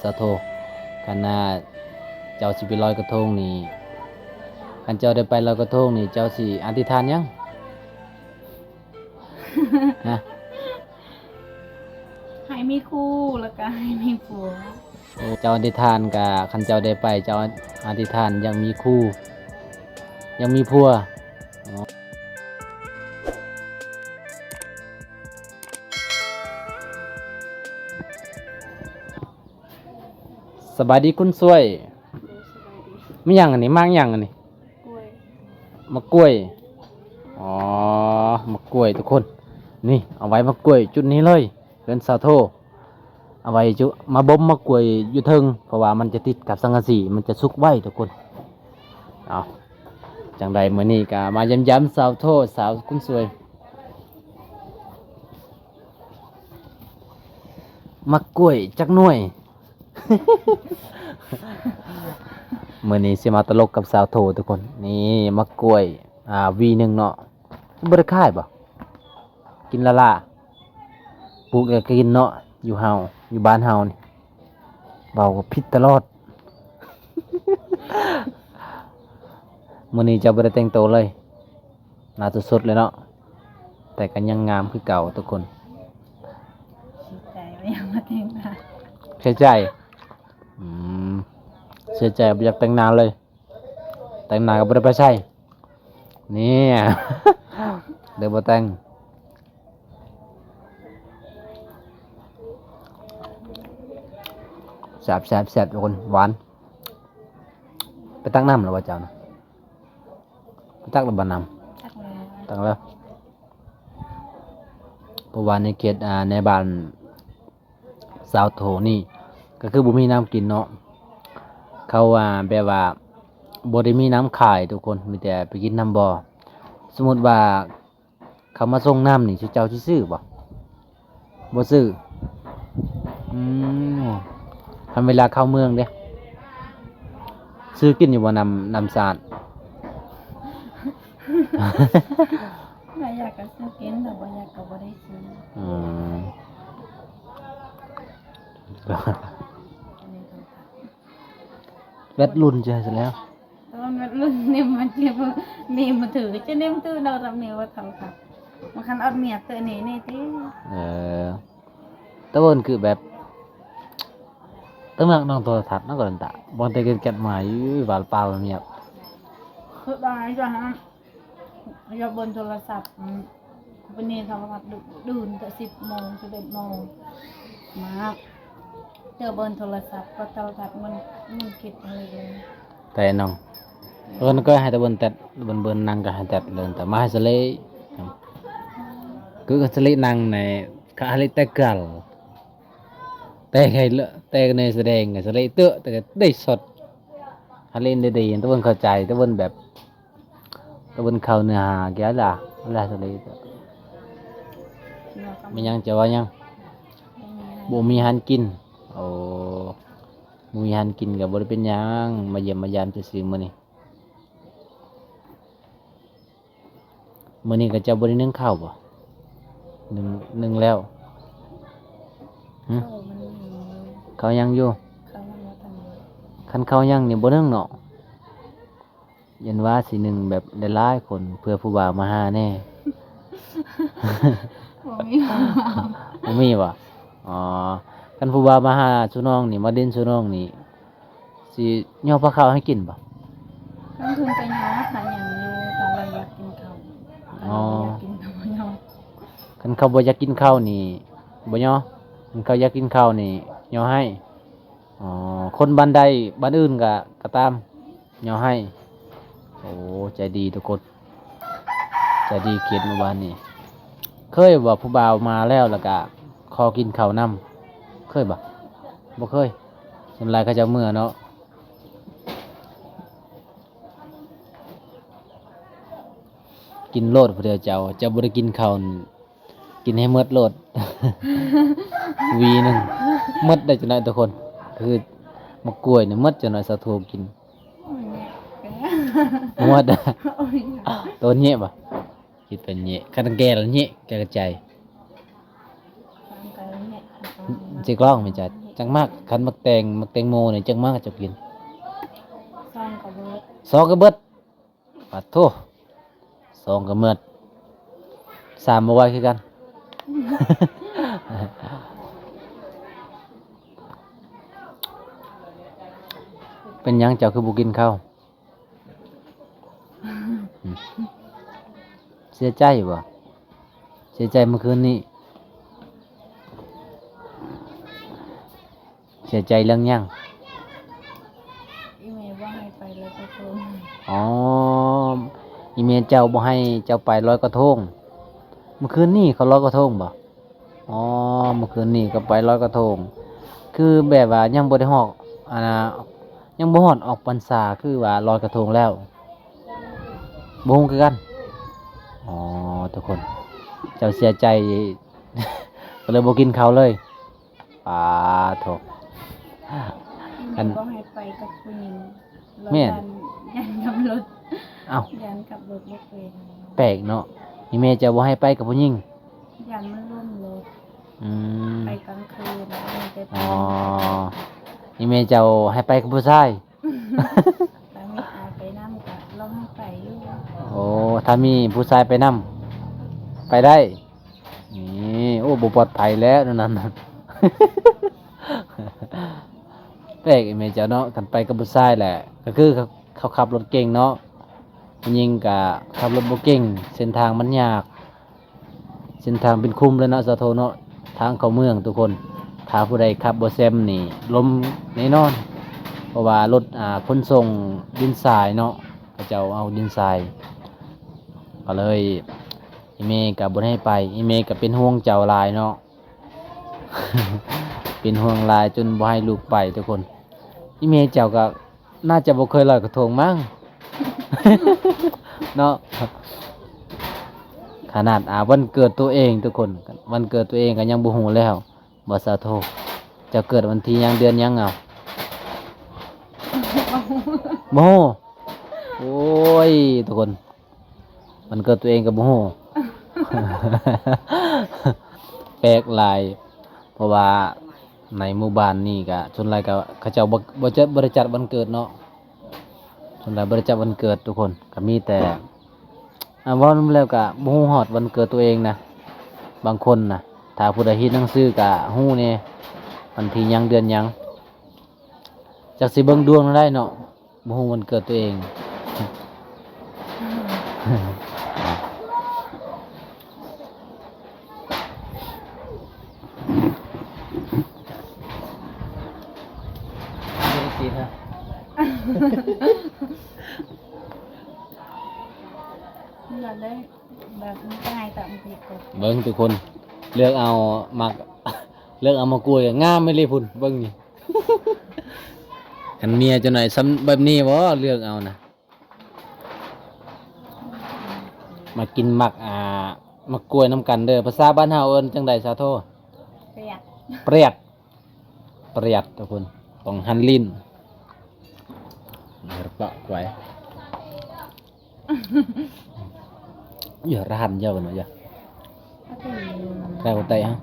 ສາໂທ, ຄັນ ອ່າ ເຈົ້າຊິໄປລອຍກະທົງນີ້, ຄັນເຈົ້າໄດ້ໄປລອຍກະທົງນີ້ ເຈົ້າຊິອະທິຖານຫຍັງ? ຮະ? ໃຫ້ມີຄູ່ ແລ້ວກະໃຫ້ມີຜົວ. ໂອ້ ເຈົ້າອະທິຖານກະ ຄັນເຈົ້າໄດ້ໄປ ເຈົ້າອະທິຖານຢາກມີຄູ່ ຢາກມີຜົວ. ອໍ. ສະບາຍດີຄຸນຊ່ວຍ. ໂດຍ ສະບາຍດີ. ມີຫຍັງອັນນີ້? ໝາກຫຍັງອັນນີ້? ກ້ວຍ. ໝາກກ້ວຍ. ອໍ ໝາກກ້ວຍທຸກຄົນ. ນີ້ ເອົາໄວ້ໝາກກ້ວຍຈຸດນີ້ເລີຍ ເຮືອນສາໂທ. ເອົາໄວ້ຈຸ ມາບົ່ມໝາກກ້ວຍຢູ່ເທິງ ເພາະວ່າມັນຈະຕິດກັບສັງກະສີ ມັນຈະສຸກໄວທຸກຄົນ. ເອົາ ຈັ່ງໃດມື້ນີ້ກະມາຢ້ຽມຢາມສາວໂທ ສາວຄຸນຊ່ວຍ. ໝາກກ້ວຍຈັກໜ່ວຍ. ມື້ນີ້ຊິມາຕະຫຼົກກັບສາວໂທທຸກຄົນ. ນີ້ໝາກກ້ວຍ ອ່າ ຫວີໜຶ່ງເນາະ. ບໍ່ໄດ້ຂາຍບໍ່? ກິນລ້າໆ ປູກແລ້ວກະກິນເນາະ. ຢູ່ເຮົາ ຢູ່ບ້ານເຮົານີ້ ເວົ້າກໍຜິດຕະຫຼອດ. ມື້ນີ້ເຈົ້າບໍ່ໄດ້ແຕ່ງໂຕເລີຍ. ໜ້າສົດໆເລີຍເນາະ ແຕ່ກໍຍັງງາມຄືເກົ່າທຸກຄົນ. ເສຍໃຈບໍ່ຢາກມາແຕ່ງໜ້າ. ເສຍໃຈ? ອືມ ເສຍໃຈ ບໍ່ຢາກແຕ່ງໜ້າເລີຍ. ແຕ່ງໜ້າກໍບໍ່ໄດ້ໄປໃສ. ນີ້ ເລີຍບໍ່ແຕ່ງ. ແຊບໆໆ ທຸກຄົນ. ຫວານ. ໄປຕັກນ້ຳແລ້ວບໍ່ເຈົ້ານະ? ໄປຕັກແລ້ວບໍ່ນ້ຳ? ຕັກແລ້ວ ຕັກແລ້ວ. ເພາະວ່າໃນເຂດ ອ່າ ໃນບ້ານສາວໂທນີ້ ກໍຄືບໍ່ມີນ້ຳກິນເນາະ. ເຂົາວ່າແບບວ່າບໍ່ໄດ້ມີນ້ຳຂາຍທຸກຄົນ ມີແຕ່ໄປກິນນ້ຳບໍ່. ສົມມຸດວ່າ ເຂົາມາສົ່ງນ້ຳນີ້ ເຈົ້າຊິຊື້ບໍ່? ບໍ່ຊື້. ອືມ ຄັນເວລາເຂົ້າເມືອງເດ້ ຊື້ກິນຢູ່ບໍ່ ນ້ຳ ນ້ຳສາດ? ຖ້າຢາກກໍຊື້ກິນ ຖ້າບໍ່ຢາກກໍບໍ່ໄດ້ຊື້. ອືມ ແວັດລຸ້ນຈະໃຫ້ຊັ້ນແລ້ວ. ຕອນແວັດລຸ້ນນີ້ມັນຈະ ນີ້ມັນຖື ຈະນີ້ມັນຖື ເນາະ ຕຳນີ້ວ່າໂທລະທັດ ມັນຄັນອອດເມຍເຕີນີ້ ນີ້ຕິ. ເອີ ຕາເບິ່ນຄືແບບ ຕາມັກນ້ອງໂທລະທັດເນາະ ກໍເປັນຕາ ບໍ່ໄດ້ເກັດມາຢູ່ ວ່າປາວເມຍ ຄືວ່າ ຢາກເບິ່ງໂທລະສັບ ອືມ ປະເພນີໂທລະທັດ ດື່ນແຕ່ສິບໂມງ ສິບເອັດໂມງ ມາເທື່ອເບິ່ງໂທລະສັບ ກໍໂທລະທັດ ມັນ ມັນຄິດເລີຍ ແຕ່ນ້ອງ ເອີ ກໍໃຫ້ຕາເບິ່ງແຕ່ ເບິ່ງ ເບິ່ງໜັງກໍໃຫ້ແຕ່ເລີຍ ແຕ່ມາໃຫ້ສະເລ ຄືສະເລໜັງໃນ ກະໃຫ້ສະເລແຕ່ການ ແຕ່ໃຫ້ເລ ແຕ່ໃນສະແດງ ໃຫ້ສະເລເຕີ ແຕ່ໄດ້ຊັອດ ໃຫ້ເລໄດ້ດີ ຕາເບິ່ງເຂົ້າໃຈ ຕາເບິ່ງແບບ ຕາເບິ່ງເຂົ້າເນື້ອຫາແກ່ລະ ລະສະເລ ແມ່ນຫຍັງ ຈະວ່າຫຍັງ? ບໍ່ມີຫານກິນ. ໂອ້ ບໍ່ມີຫານກິນກໍບໍ່ໄດ້ເປັນຫຍັງ ມາຢ້ຽມມາຢາມຊື່ໆ ມື້ນີ້. ມື້ນີ້ກໍເຈົ້າບໍ່ໄດ້ໜຶ້ງເຂົ້າບໍ່? ໜຶ້ງ ໜຶ້ງແລ້ວ. ຫຶ? ເຂົ້າມັນຍັງຢູ່ ເຂົ້າຍັງຢູ່. ເຂົ້າຍັງບໍ່ທັນ ຄັນເຂົ້າຍັງນີ້ບໍ່ໜຶ້ງເນາະ. ຢ້ານວ່າຊິໜຶ້ງແບບຫຼາຍໆຄົນ ເພື່ອຜູ້ບ່າວມາຫາແດ່. ບໍ່ມີຜູ້ບ່າວ ບໍ່ມີບໍ່? ອໍ ຄັນຜູ້ບ່າວມາຫາສູ່ນ້ອງນີ້ ມາຫຼິ້ນສູ່ນ້ອຍໍ່ນີ້ ຊິຍໍ້ພາເຂົ້າໃຫ້ກິນບໍ່? ເພິ່ນກໍຍໍ້ ຖ້າຫຍັງຢູ່ ຖ້າລາວຢາກກິນເຂົ້າ. ອໍ ຖ້າລາວບໍ່ຢາກກິນກໍບໍ່ຍໍ້. ຄັນເຂົາບໍ່ຢາກກິນເຂົ້ານີ້ບໍ່ຍໍ້, ຄັນເຂົາຢາກກິນເຂົ້ານີ້ຍໍ້ໃຫ້. ອໍ ຄົນບ້ານໃດບ້ານອື່ນກະ ກະຕາມ ຍໍ້ໃຫ້. ໂອ້ ໃຈດີທຸກຄົນ ໃຈດີເຂດໝູ່ບ້ານນີ້. ເຄີຍບໍ່ ຜູ້ບ່າວມາແລ້ວ ແລ້ວກະຂໍກິນເຂົ້ານຳ ເຄີຍບໍ່? ບໍ່ເຄີຍ. ສ່ວນຫຼາຍເຂົາເຈົ້າເມືອເນາະ. ກິນໂລດຜູ້ດຽວເຈົ້າ ເຈົ້າບໍ່ໄດ້ກິນເຂົ້າ ກິນໃຫ້ໝົດໂລດ ຫວີໜຶ່ງ ໝົດໄດ້ຈັກໜ້ອຍທຸກຄົນ. ຄືໝາກກ້ວຍນີ້ໝົດຈັກໜ້ອຍ ສາໂທກິນ ໝົດ. ໂອ້ຍ ໂຕແຍະບໍ່? ຄິດເປັນແຍະ ຄັນແກ່ລະແຍະ ແກ່ກະໃຈ. ຊິກລອງແມ່ນຈັດ ຈັກໝາກ? ຄັນໝາກແຕງ ໝາກແຕງໂມນີ້ ຈັກໝາກເຈົ້າກິນ? ສອງກໍເບິດ ສອງກໍເບິດ. ປາດໂທ້ ສອງກໍເໝິດ ສາມບໍ່ໄຫວຄືກັນ. ເປັນຫຍັງເຈົ້າຄືບໍ່ກິນເຂົ້າ? ເສຍໃຈບໍ່? ເສຍໃຈມື້ຄືນນີ້? ເສຍໃຈເລື່ອງຫຍັງ? ອີ່ແມ່ບໍ່ໃຫ້ໄປລອຍກະທົງ. ອໍ ອີ່ແມ່ເຈົ້າບໍ່ໃຫ້ເຈົ້າໄປລອຍກະທົງ. ມື້ຄືນນີ້ເຂົາລອຍກະທົງບໍ່? ອໍ ມື້ຄືນນີ້ກໍໄປລອຍກະທົງ. ຄືແບບວ່າຍັງບໍ່ໄດ້ຮອດ ອັນນ່າ ຍັງບໍ່ຮອດອອກພັນສາ ຄືວ່າລອຍກະທົງແລ້ວ? ບໍ່ຮູ້ຄືກັນ. ອໍ ທຸກຄົນ ເຈົ້າເສຍໃຈ ກໍເລີຍບໍ່ກິນເຂົ້າເລີຍ. ປາໂທ້ ອັນ ບໍ່ໃຫ້ໄປກັບຜູ້ຍິງ. ແມ່ນ ຢ້ານ ຢ້ານຂັບລົດ. ເອົ້າ ຢ້ານຂັບລົດບໍ່ເປັນ. ແປກເນາະ ອີ່ແມ່ເຈົ້າບໍ່ໃຫ້ໄປກັບຜູ້ຍິງ? ຢ້ານມັນລົ້ມລົດ. ອືມ ໄປກາງຄືນ ມີແຕ່ຜູ້ຍິງ. ອໍ ອີ່ແມ່ເຈົ້າໃຫ້ໄປກັບຜູ້ຊາຍ? ຖ້າມີອ້າຍໄປນຳກໍລອງໃຫ້ໄປຢູ່. ໂອ້ ຖ້າມີຜູ້ຊາຍໄປນຳ ໄປໄດ້. ນີ້ ໂອ້ ບໍ່ປອດໄພແລ້ວແນວນັ້ນ. ແປກອີ່ແມ່ເຈົ້າເນາະ ຄັນໄປກັບຜູ້ຊາຍແຫຼະ ກໍຄືເຂົາ ເຂົາຂັບລົດເກັ່ງເນາະ ຜູ້ຍິງກໍຂັບລົດບໍ່ເກັ່ງ ເສັ້ນທາງມັນຍາກ ເສັ້ນທາງເປັນຂຸມເລີຍເນາະ ສາໂທເນາະ ທາງເຂົ້າເມືອງທຸກຄົນ. ຖ້າຜູ້ໃດຂັບບໍ່ແຊມນີ້ ລົ້ມແນ່ນອນ ເພາະວ່າລົດ ອ່າ ຂົນສົ່ງດິນຊາຍເນາະ ເຂົາເຈົ້າເອົາດິນຊາຍ ກໍເລີຍ ອີ່ແມ່ກໍບໍ່ໄດ້ໃຫ້ໄປ. ອີ່ແມ່ກໍເປັນຫ່ວງເຈົ້າຫຼາຍເນາະ ເປັນຫ່ວງຫຼາຍຈົນບໍ່ໃຫ້ລູກໄປທຸກຄົນ. ອີ່ແມ່ເຈົ້າກໍໜ້າຈະບໍ່ເຄີຍລອຍກະທົງມັ້ງເນາະ. ຂະໜາດ ອ່າ ວັນເກີດຕົວເອງທຸກຄົນ ວັນເກີດຕົວເອງກໍຍັງບໍ່ຮູ້ແລ້ວ. ບໍ່ ສາໂທ ເຈົ້າເກີດວັນທີຫຍັງ ເດືອນຫຍັງເອົາ? ບໍ່ຮູ້. ໂອ້ຍ ທຸກຄົນ ວັນເກີດຕົວເອງກໍບໍ່ຮູ້. ແປກຫຼາຍ ເພາະວ່າໃນໝູ່ບ້ານນີ້ກະສ່ວນຫຼາຍກະເຂົາເຈົ້າບໍ່ ບໍ່ຈັດ ບໍ່ໄດ້ຈັດວັນເກີດເນາະ. ສ່ວນຫຼາຍບໍ່ໄດ້ຈັດວັນເກີດທຸກຄົນ ກໍມີແຕ່ ອ່າ ເວົ້ານຳແລ້ວກໍບໍ່ຮູ້ຮອດວັນເກີດຕົວເອງນະ. ບາງຄົນນະ ຖ້າຜູ້ໃດເຮັດໜັງສືກໍຮູ້ແດ່ ວັນທີຫຍັງເດືອນຫຍັງ. ຈັກຊິເບິ່ງດວງແນວໃດເນາະ ບໍ່ຮູ້ວັນເກີດຕົວເອງ. ບໍ່ໄດ້ຕິດຮະ ມັນໄດ້ແບບມັນກໍງ່າຍຕາມທີ່ກົດ. ເບິ່ງທຸກຄົນ ເລືອກເອົາໝາກ ເລືອກເອົາໝາກກ້ວຍງາມອີ່ຫຼີພຸ້ນ ເບິ່ງນີ້. ຄັນເມຍເຈົ້າໜ້ອຍຊ່ຳແບບນີ້ບໍ່ ເລືອກເອົານະ. ມາກິນໝາກ ອ່າ ໝາກກ້ວຍນຳກັນເດີ. ພາສາບ້ານເຮົາເອີ້ນຈັ່ງໃດ ສາໂທ? ປຽດ ປຽດ ປຽດ ທຸກຄົນ ຕ້ອງຫັນລີ້ນ ເຮັດປະໄວ້. ເອີ ຮ້ານເຈົ້າເນາະ ເຈົ້າ ແຕ່ບໍ່ໄດ້ຮະ.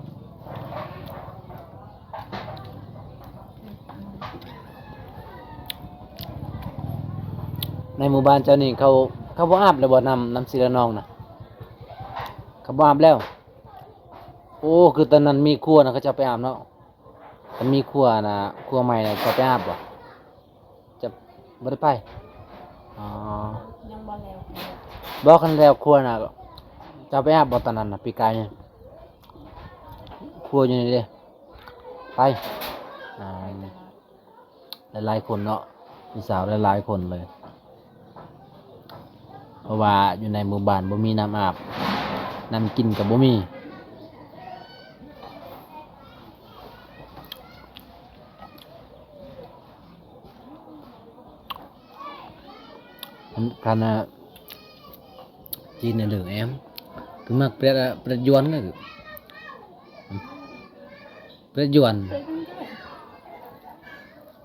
ໃນໝູ່ບ້ານເຈົ້ານີ້ ເຂົາ ເຂົາບໍ່ອາບແລ້ວບໍ່ ນ້ຳ ນ້ຳສີລະນອງນະ? ເຂົາບໍ່ອາບແລ້ວ. ໂອ້ ຄືຕອນນັ້ນມີຄົວນະ ເຂົາເຈົ້າໄປອາບເນາະ. ຄັນມີຄົວນະ ຄົວໃໝ່ນະ ເຈົ້າໄປອາບບໍ່? ຈະບໍ່ໄດ້ໄປ? ອໍ ຍັງບໍ່ແລ້ວ. ບໍ່ ຄັນແລ້ວຄົວນະ ເຈົ້າໄປອາບບໍ່ຕອນນັ້ນນະ ປີກາຍນີ້? ຄົວຢູ່ນີ້ເດ້. ໄປ ອ່າ ໄປຕະຫຼາດ. ຫຼາຍໆຄົນເນາະ ມີສາວຫຼາຍໆຄົນເລີຍ ເພາະວ່າຢູ່ໃນໝູ່ບ້ານບໍ່ມີນ້ຳອາບ ນ້ຳກິນກໍບໍ່ມີ. ຄັນ ຄັນ ອ່າ ຈີນນີ້ເດີແອມ ຄືມັກປຽດ ປຽດຢວນນະ ປຽດຢວນ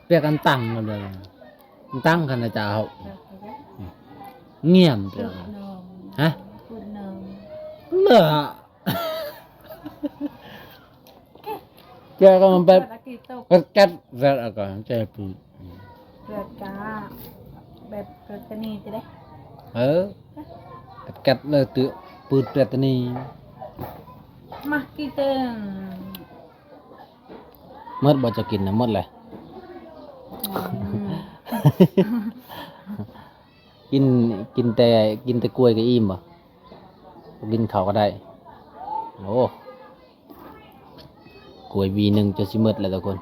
ປຽດອັນຕັງ ອັນຕັງຄັນນະເຈົ້າ ງຽມ ຮະ ເລີ ແກກໍມັນໄປ ຕະກີ້ຕົກ ກັດກັດແວດອາການແຕ່ປືນ ແບບກະ ແບບເກີດກະນີ້ຕິເດ້ ເອີ ກັດກັດເລີຍຕື້ ປືນແປດຕະນີ ມາກີເຕີງ ໝົດບໍ່ ເຈົ້າກິນນະ ໝົດແຫຼະ ອືມ ກິນ ກິນແຕ່ ກິນແຕ່ກ້ວຍກໍອີ່ມບໍ່? ບໍ່ກິນເຂົ້າກໍໄດ້ ໂອ້ ກ້ວຍຫວີໜຶ່ງຈົນຊິໝົດແລ້ວທຸກຄົນ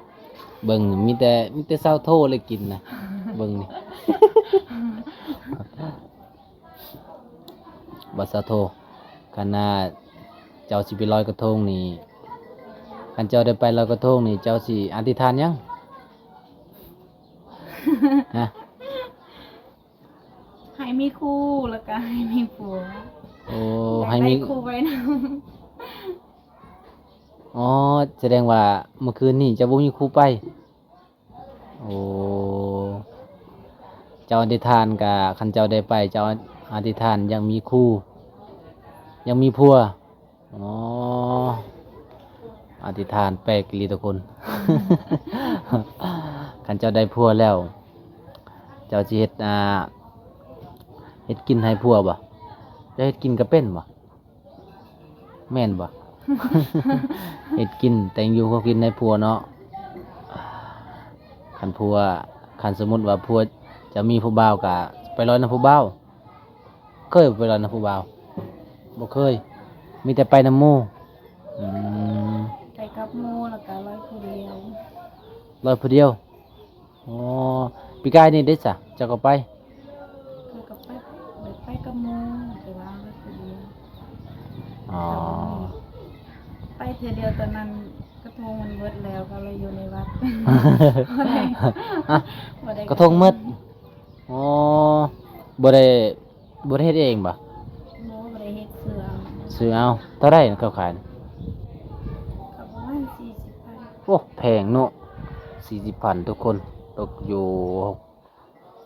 ເບິ່ງ ມີແຕ່ ມີແຕ່ຊາວໂທເລີຍກິນນະ ເບິ່ງນີ້ ວ່າຊາວໂທ ຄັນວ່າເຈົ້າຊິໄປລອຍກະທົງນີ້ ຄັນເຈົ້າໄດ້ໄປລອຍກະທົງນີ້ ເຈົ້າຊິອະທິຖານຫຍັງ? ຮະ? ໃຫ້ມີຄູ່ ແລ້ວກະໃຫ້ມີຜົວ ໂອ້ ຢາກ ໃຫ້ມີ ໄດ້ຄູ່ໄປນຳ ອໍ ສະແດງວ່າມື້ຄືນນີ້ເຈົ້າບໍ່ມີຄູ່ໄປ ໂອ້ ເຈົ້າອະທິຖານກະ ຄັນເຈົ້າໄດ້ໄປ ເຈົ້າອະທິຖານຢາກມີຄູ່ ຢາກມີຜົວ ອໍ ອະທິຖານແປກອີ່ຫຼີທຸກຄົນ ຄັນເຈົ້າໄດ້ຜົວແລ້ວ ເຈົ້າຊິເຮັດ ອ່າ ເຮັດກິນໃຫ້ຜົວບໍ່? ເຈົ້າເຮັດກິນກໍເປັນບໍ່? ແມ່ນບໍ່? ເຮັດກິນ ແຕ່ງຢູ່ຄົວກິນໃຫ້ຜົວເນາະ ຄັນຜົວ ຄັນສົມມຸດວ່າຜົວຈະມີຜູ້ບ່າວ ກະໄປລອຍນຳຜູ້ບ່າວ ເຄີຍໄປລອຍນຳຜູ້ບ່າວ? ບໍ່ເຄີຍ ມີແຕ່ໄປນຳໝູ່ ອືມ ໄປກັບໝູ່ ແລ້ວກະລອຍຜູ້ດຽວ ລອຍຜູ້ດຽວ ອໍ ປີກາຍນີ້ເດ້ສະ ເຈົ້າກໍໄປ? ຂ້ອຍກໍໄປ ໄປກັບໝູ່ ແຕ່ວ່າໄປຜູ້ດຽວ ອໍ ໄປເທື່ອດຽວ ຕອນນັ້ນກະທົງມັນເບິດແລ້ວ ກໍເລີຍຢູ່ໃນວັດ ບໍ່ໄດ້ ຮະ? ບໍ່ໄດ້ ກະທົງເບິດ ອໍ ບໍ່ໄດ້ ບໍ່ໄດ້ເຮັດເອງບໍ່? ບໍ່ ບໍ່ໄດ້ເຮັດ ຊື້ເອົາ ຊື້ເອົາ ເທົ່າໃດເຂົາຂາຍ? ກໍປະມານສີ່ສິບພັນ ໂອ້ ແພງເນາະ ສີ່ສິບພັນ ທຸກຄົນ ຕົກຢູ່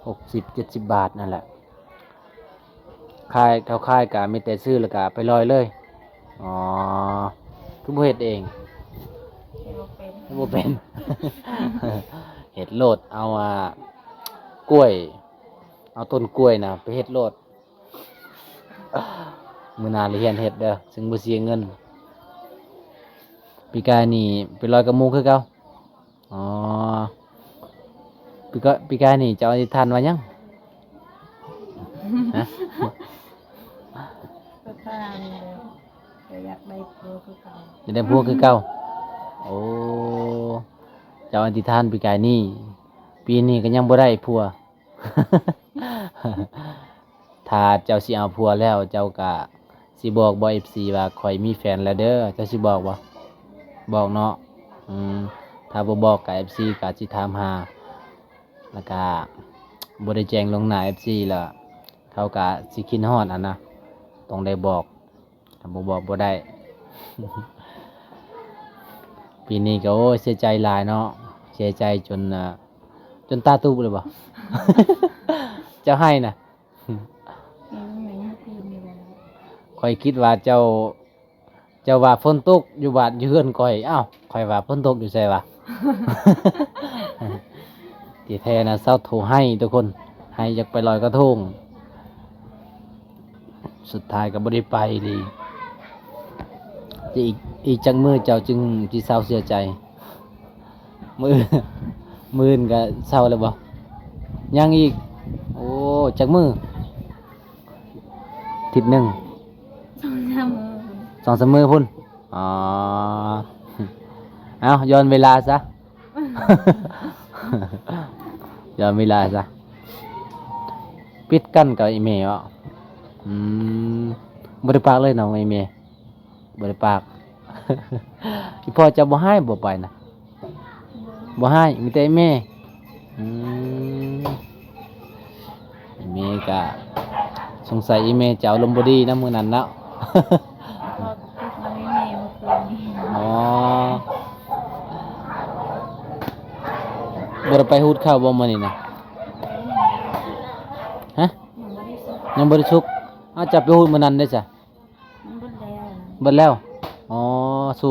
ຫົກສິບ ເຈັດສິບບາດນັ້ນແຫຼະ ຂາຍ ເຂົາຂາຍກະມີແຕ່ຊື້ ແລ້ວກະໄປລອຍເລີຍ ອໍ ຄືບໍ່ເຮັດເອງ? ເຮັດບໍ່ເປັນ ເຮັດບໍ່ເປັນ ເຮັດໂລດ ເອົາ ອ່າ ກ້ວຍ ເອົາຕົ້ນກ້ວຍນະໄປເຮັດໂລດ ມື້ໜ້າລະຮຽນເຮັດເດີ ຈຶ່ງບໍ່ເສຍເງິນ ປີກາຍນີ້ໄປລອຍກັບໝູ່ຄືເກົ່າ ອໍ ປີກາຍ ປີກາຍນີ້ເຈົ້າອະທິຖານວ່າຫຍັງ? ຮະ? ກໍຖາມແລ້ວ ກໍຢາກໄດ້ຜົວຄືເກົ່າ ຢາກໄດ້ຜົວຄືເກົ່າ ໂອ້ ເຈົ້າອະທິຖານປີກາຍນີ້ ປີນີ້ກໍຍັງບໍ່ໄດ້ຜົວ ຖ້າເຈົ້າຊິເອົາຜົວແລ້ວ ເຈົ້າກະຊິບອກບໍ່ ເອັຟຊີ ວ່າຂ້ອຍມີແຟນແລ້ວເດີ ເຈົ້າຊິບອກບໍ່? ບອກເນາະ ອືມ ຖ້າບໍ່ບອກກະ ເອັຟຊີ ກະຊິຖາມຫາ ແລ້ວກະບໍ່ໄດ້ແຈ້ງລ່ວງໜ້າ ເອັຟຊີ ລະເຂົາກະຊິຄິດຮອດຫັ້ນນະ ຕ້ອງໄດ້ບອກ ຖ້າບໍ່ບອກບໍ່ໄດ້ ປີນີ້ກໍ ໂອ້ຍ ເສຍໃຈຫຼາຍເນາະ ເສຍໃຈຈົນ ອ່າ ຈົນຕາຕູບເລີຍບໍ່? ເຈົ້າໄຫ້ນະ? ເອີ ແມ່ນ ຄືນນີ້ແຫຼະ ຂ້ອຍຄິດວ່າເຈົ້າ ເຈົ້າວ່າຝົນຕົກຢູ່ບ້ານຢູ່ເຮືອນຂ້ອຍ ອ້າວ ຂ້ອຍວ່າຝົນຕົກຢູ່ໃສວະ? ທີ່ແທ້ນະ ຊາວໂທໄຫ້ທຸກຄົນ ໄຫ້ຢາກໄປລອຍກະທົງ ສຸດທ້າຍກໍບໍ່ໄດ້ໄປອີ່ຫຼີ ຈະອີກ ອີກຈັກມື້ເຈົ້າຈຶ່ງຊິເຊົາເສຍໃຈ? ມື້ ມື້ອື່ນກໍເຊົາແລ້ວບໍ່? ຍັງອີກ ໂອ້ ຈັກມື້? ທິດໜຶ່ງ ສອງສາມມື້ ສອງສາມມື້ພຸ້ນ ອໍ ເອົ້າ ຍ້ອນເວລາຊະ ຍ້ອນເວລາຊະ ປິດກັ້ນກັບອີ່ແມ່ເບາະ ອືມ ບໍ່ໄດ້ປາກເລີຍເນາະ ອີ່ແມ່ ບໍ່ໄດ້ປາກ ອີ່ພໍ່ເຈົ້າບໍ່ຮ້າຍບໍ່ໄປນະ? ບໍ່ຮ້າຍ ມີແຕ່ອີ່ແມ່ ອືມ ອີ່ແມ່ກະ ສົງໄສອີ່ແມ່ຈະອາລົມບໍ່ດີນຳມື້ນັ້ນເນາະ ອໍ ບໍ່ໄດ້ໄປຮູດເຂົ້າບໍ່ມື້ນີ້ນະ? ຮະ? ຍັງບໍ່ໄດ້ສຸກ ອາດຈະໄປຮູດມື້ນັ້ນໄດ້ຊະ. ມັນເບິດແລ້ວ ເບິດແລ້ວ ອໍ ສູ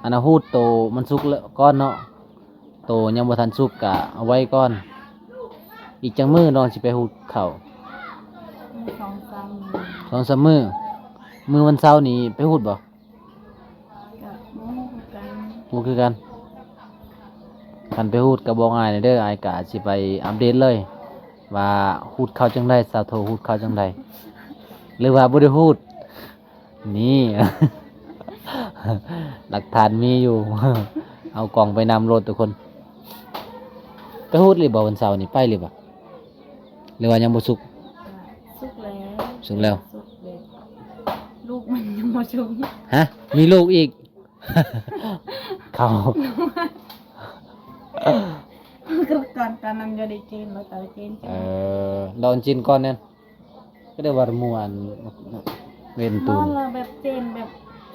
ອັນນ່າ ຮູດໂຕມັນສຸກແລ້ວກ່ອນເນາະ ໂຕຍັງບໍ່ທັນສຸກກະເອົາໄວ້ກ່ອນ. ອີກຈັກມື້ນ້ອງຊິໄປຮູດເຂົ້າ? ສອງສາມມື້ ສອງສາມມື້. ມື້ວັນເສົານີ້ໄປຮູດບໍ່? ກະບໍ່ຮູ້ຄືກັນ ບໍ່ຄືກັນ. ຄັນໄປຮູດກະບອກອ້າຍແດ່ເດີ ອ້າຍກະຊິໄປອັບເດດເລີຍ ວ່າຮູດເຂົ້າຈັ່ງໃດ ສາວໂທ ຮູດເຂົ້າຈັ່ງໃດ ຫຼືວ່າບໍ່ໄດ້ຮູດ. ນີ້ ຫຼັກຖານມີຢູ່ ເອົາກ້ອງໄປນຳໂລດທຸກຄົນ. ໄປຮູດຫຼືບໍ່ວັນເສົານີ້ ໄປຫຼືບໍ່ ຫຼືວ່າຍັງບໍ່ສຸກ? ສຸກແລ້ວ ສຸກແລ້ວ ສຸກແລ້ວ ລູກມັນຍັງບໍ່ສຸກ. ຮະ ມີລູກອີກ ເຂົາ ຕອນ ຕອນນັ້ນກໍໄດ້ເຈນແລ້ວ ຕອນເຈນ ເອີ ດອນຈິນກ່ອນນັ້ນ ກໍໄດ້ວ່າມ່ວນເວັນຕູນ ແບບເຈນແບບ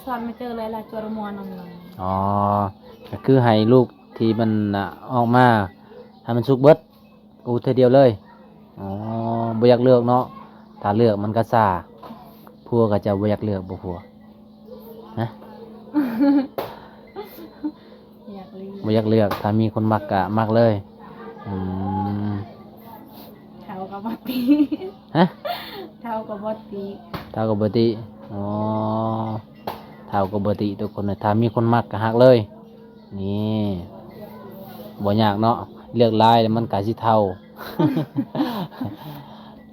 ຊອນມາເຈີເລີຍລະ ຈວດມ່ວນນຳ. ອໍ ກໍຄືໃຫ້ລູກທີ່ມັນ ອາ ອອກມາໃຫ້ມັນສຸກເບິດ ອູເທື່ອດຽວເລີຍ. ອໍ ບໍ່ຢາກເລືອກເນາະ ຖ້າເລືອກມັນກໍຊ້າ. ຜົວກໍຈະບໍ່ຢາກເລືອກບໍ່ຜົວ ຮະ? ຢາກເລືອກ ບໍ່ຢາກເລືອກ ຖ້າມີຄົນມັກກະມັກເລີຍ. ອືມ ເຖົ້າກໍບໍ່ຕິ ຮະ? ເຖົ້າກໍບໍ່ຕິ ເຖົ້າກໍບໍ່ຕິ. ອໍ ເຖົ້າກໍບໍ່ຕິທຸກຄົນ ຖ້າມີຄົນມັກກະຮັກເລີຍ. ນີ້ ບໍ່ຍາກເນາະ ເລືອກຫຼາຍແລ້ວມັນກະຊິເຖົ້າ.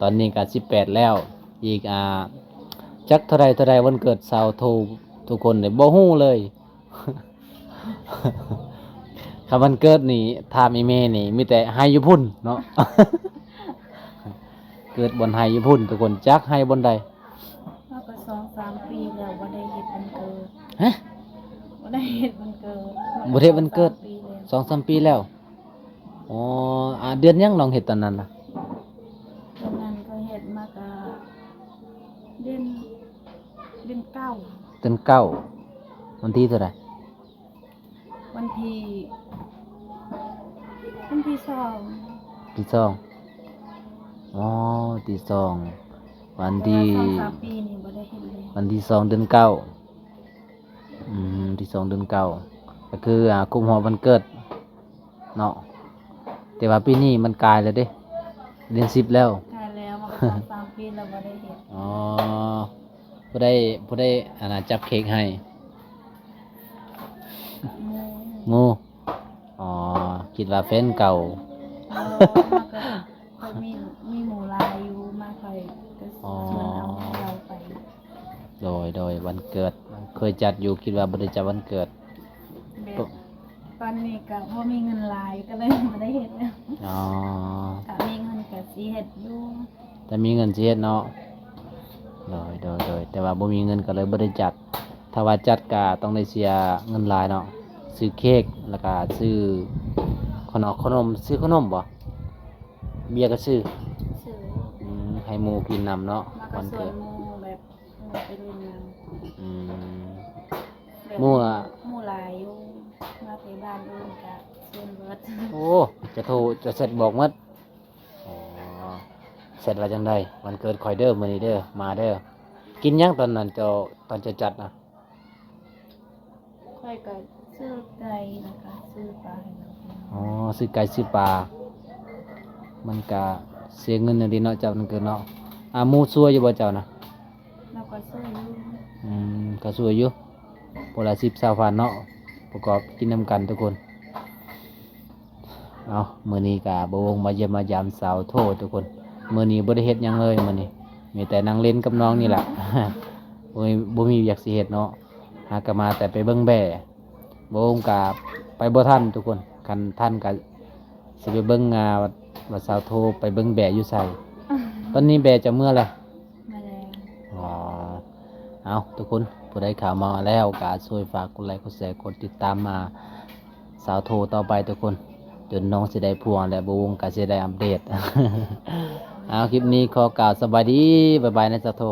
ຕອນນີ້ກະສິບແປດແລ້ວ ອີກ ອາ ຈັກເທົ່າໃດເທົ່າໃດວັນເກີດສາວໂທທຸກຄົນເດ້ ບໍ່ຮູ້ເລີຍ. ຄັນວັນເກີດນີ້ຖາມອີ່ແມ່ນີ້ມີແຕ່ໄຮ່ຢູ່ພຸ້ນເນາະ ເກີດບ່ອນໄຮ່ຢູ່ພຸ້ນທຸກຄົນ ຈັກໄຮ່ບ່ອນໃດ. ເຮົາກໍສອງສາມປີແລ້ວບໍ່ໄດ້ເຮັດວັນເກີດ. ຮະ? ບໍ່ໄດ້ເຮັດວັນເກີດ ບໍ່ໄດ້ເຮັດວັນເກີດ ສອງສາມປີແລ້ວ ສອງສາມປີແລ້ວ. ອໍ ອາ ເດືອນຫຍັງນ້ອງເຮັດຕອນນັ້ນນະ? ຕອນນັ້ນກໍເຮັດມາກະເດືອນ ເດືອນເກົ້າ ເດືອນເກົ້າ ວັນທີເທົ່າໃດ? ວັນທີ ວັນທີສອງ ທີສອງ. ອໍ ທີສອງ ວັນທີ ແຕ່ວ່າສອງສາມປີນີ້ບໍ່ໄດ້ເຮັດເລີຍ ວັນທີສອງເດືອນເກົ້າ. ອືມ ທີສອງເດືອນເກົ້າ ກໍຄື ອາ ຄົບຮອບວັນເກີດເນາະ ແຕ່ວ່າປີນີ້ມັນກາຍແລ້ວເດ້ ເດືອນສິບແລ້ວ ກາຍແລ້ວ ສອງສາມປີແລ້ວບໍ່ໄດ້ເຮັດ. ອໍ ຜູ້ໃດ ຜູ້ໃດ ອັນນ່າ ຈັບເຄ້ກໃຫ້? ໝູ່ ໝູ່. ອໍ ຄິດວ່າແຟນເກົ່າ. ເອີ ມັນກໍ ຂ້ອຍມີ ມີໝູ່ຫຼາຍຢູ່ ມາຂ້ອຍກໍ ອໍ ຊວນເອົາເຮົາໄປ. ໂດຍ ໂດຍ ວັນເກີດເຄີຍຈັດຢູ່ ຄິດວ່າບໍ່ໄດ້ຈັດວັນເກີດ ແບບຕອນນີ້ກໍບໍ່ມີເງິນຫຼາຍ ກໍເລີຍບໍ່ໄດ້ເຮັດແລ້ວ. ອໍ ຖ້າມີເງິນກໍຊິເຮັດຢູ່ ຖ້າມີເງິນຊິເຮັດເນາະ. ໂດຍ ໂດຍ ໂດຍ ແຕ່ວ່າບໍ່ມີເງິນກໍເລີຍບໍ່ໄດ້ຈັດ. ຖ້າວ່າຈັດກໍຕ້ອງໄດ້ເສຍເງິນຫຼາຍເນາະ ຊື້ເຄ້ກ ແລ້ວກໍຊື້ຂະໜອກຂະໜົມ. ຊື້ຂະໜົມບໍ່? ເບຍກໍຊື້ ຊື້ ອືມ ໃຫ້ໝູ່ກິນນຳເນາະ ມາກໍ ວັນເກີດ ຊວນໝູ່ແບບ ໝູ່ໄປຫຼິ້ນນຳ. ອືມ ແບບ ໝູ່ ໝູ່ຫຼາຍຢູ່ ມາແຕ່ບ້ານອື່ນກໍຊວນເບິດ. ໂອ້ ຈະໂທຈະແຊັດບອກໝົດ. ອໍ ແຊັດວ່າຈັ່ງໃດ? ວັນເກີດຂ້ອຍເດີ ມື້ນີ້ເດີ ມາເດີ. ກິນຫຍັງຕອນນັ້ນເຈົ້າ ຕອນເຈົ້າຈັດນະ? ຂ້ອຍກໍຊື້ໄກ່ ແລ້ວກໍຊື້ປາໃຫ້ລາວກິນ. ອໍ ຊື້ໄກ່ຊື້ປາ ມັນກະເສຍເງິນແນວໃດເນາະ ຈັດວັນເກີດເນາະ. ອາ ໝູ່ຊ່ວຍຢູ່ບໍ່ເຈົ້ານະ? ລາວກໍຊ່ວຍຢູ່. ອືມ ກໍຊ່ວຍຢູ່ ຜູ້ລະສິບ ຊາວພັນເນາະ ປະກອບກິນນຳກັນທຸກຄົນ. ເອົາ ມື້ນີ້ກະບ່າວວົງມາຢ້ຽມມາຢາມສາວໂທທຸກຄົນ. ມື້ນີ້ບໍ່ໄດ້ເຮັດຫຍັງເລີຍ ມື້ນີ້ມີແຕ່ນັ່ງຫຼິ້ນກັບນ້ອງນີ້ລະ ບໍ່ມີ ບໍ່ມີວຽກຊິເຮັດເນາະ. ຫາກະມາແຕ່ໄປເບິ່ງແບ້ ບ່າວວົງກະໄປບໍ່ທັນທຸກຄົນ. ຄັນທັນກະຊິໄປເບິ່ງ ອ່າ ວ່າ ວ່າສາວໂທໄປເບິ່ງແບ້ຢູ່ໃສ. ຕອນນີ້ແບ້ຈະເມືອແລ້ວ ມາແລ້ວ. ອໍ ເອົາ ທຸກຄົນ ຜູ້ໃດເຂົ້າມາແລ້ວກໍຊ່ວຍຝາກກົດໄລ ກົດແຊ ກົດຕິດຕາມມາສາວໂທຕໍ່ໄປທຸກຄົນ ຈົນນ້ອງຊິໄດ້ຜົວ ແລະ ບ່າວວົງກໍຊິໄດ້ອັບເດດ. ເອົາ ຄລິບນີ້ຂໍກ່າວສະບາຍດີ ບາຍບາຍນະສາວໂທ.